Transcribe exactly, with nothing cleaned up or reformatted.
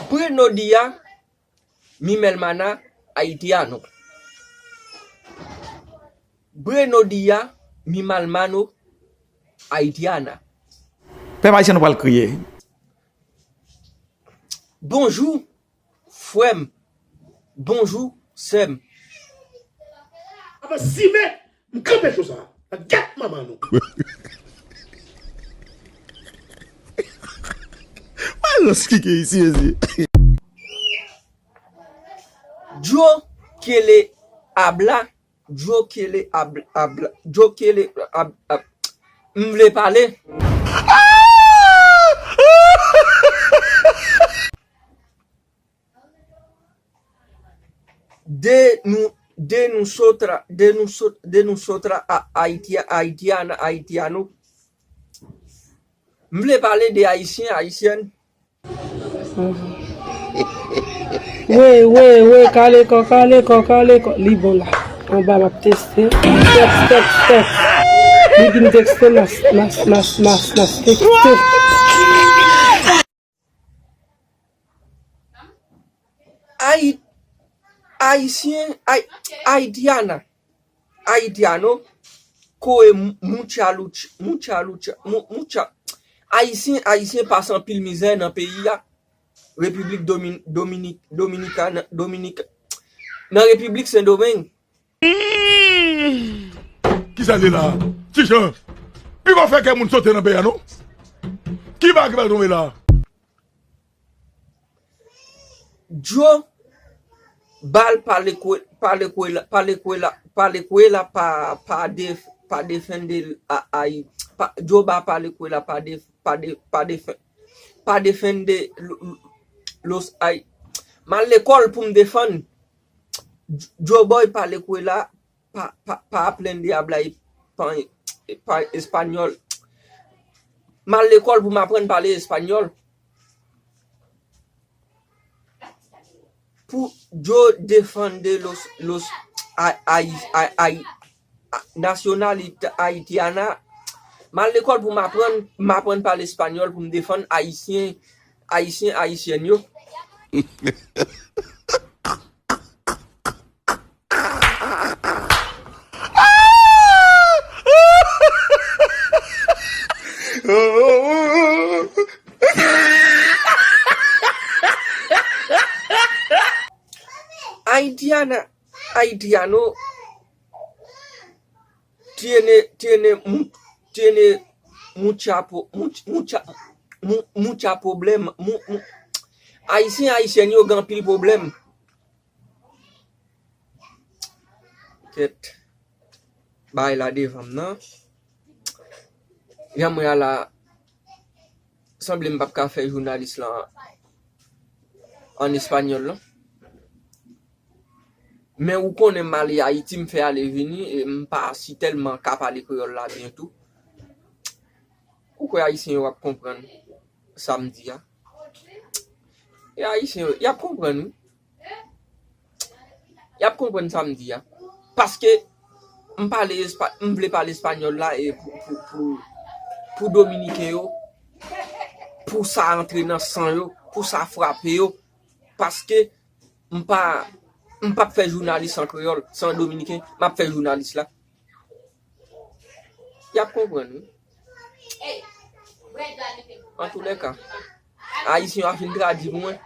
Prenodia, mi malmana, haitiano. Brenodia, mi malmano, haitiana. Pèp ayisyen, nou pral kriye. Bonjou, frè m. Bonjou, sè m. Apa simen, m kanpe sou sa. Gèt manman nou. Mwen rans kike isi, isi. Yo quiere hablar, yo quiere habl-, habla-, yo quiere hab-, hab-, m vle pale. De nou, de nou sotra, de nou sot, de nou sotra a Haiti, Haitiana, Haitiano. M vle pale de Ayisyen, Ayisyèn. We, we, we, kale kò, kale kò, kale kò. Li bon la. Anba m ap teste. Tèks, tèks, tèks. Li vin tèkste, mas, mas, mas, mas, mas, tèkste. Ay-, Ayisyen, ay-, Haitiana, Haitiano, koe mucha lucha, mucha lucha, mu-, mucha. Ayisyen, Ayisyen pase anpil mizè nan peyi a. Repiblik Domin-, Dominik, Dominikana, Dominik, nan Repiblik Sendomeng. Kisa l ye la? Ti Jan, ki va fè kè moun sote nan peyi a, non? Ki bagay ki pral tonbe la? Joe ba l pale kwe, pale kwe la, pale kwe la, pale kwe la pa, pa def-, pa defende a, ay, pa, Joe ba pale kwe la pa def-, pa de-, pa defen-, pa defende lo-, lo-, los ay. M al lekòl pou m defann. Joe Boy pale kwe la pa, pa, pa aprende hablar pa, pa espanyòl. M al lekòl pou m aprann pale espanyòl. Pou yo defande los, los a, a, a, a, a, nacionalidad haitiana, m al lekòl pou m aprann, m aprann pale espanyòl pou m defann Ayisyen, Ayisyen, Ayisyèn yo. Haitiana, Haitiano, tiene, tiene, mu-, tiene mucha po-, much-, mucha, mu-, mucha problem, mu-, mu-, Ayisyen, Ayisyèn yo gen anpil pwoblèm. Kèt. Bay la devan m nan. Jan mwen a la, sanble m p ap ka fè jounalis lan an espanyòl lan. Men ou konnen m ale Ayiti, m fè ale vini, e m pa si tèlman ka pale kreyòl la byen tou. Ou kwè Ayisyen yo ap konprann sa m di a? E Ayisyen yo, y ap konprann, wi. Y ap konprann sa m di a. Paske m pale espa-, m vle pale espanyòl la e pou, pou, pou, pou Dominiken yo, pou sa antre nan san yo, pou sa frape yo. Paske m pa, m p ap fè jounalis an kreyòl, se an dominiken, m ap fè jounalis la. Y ap konprann, wi. Antoulèka, Ayisyen yo a fin tradui pou mwen.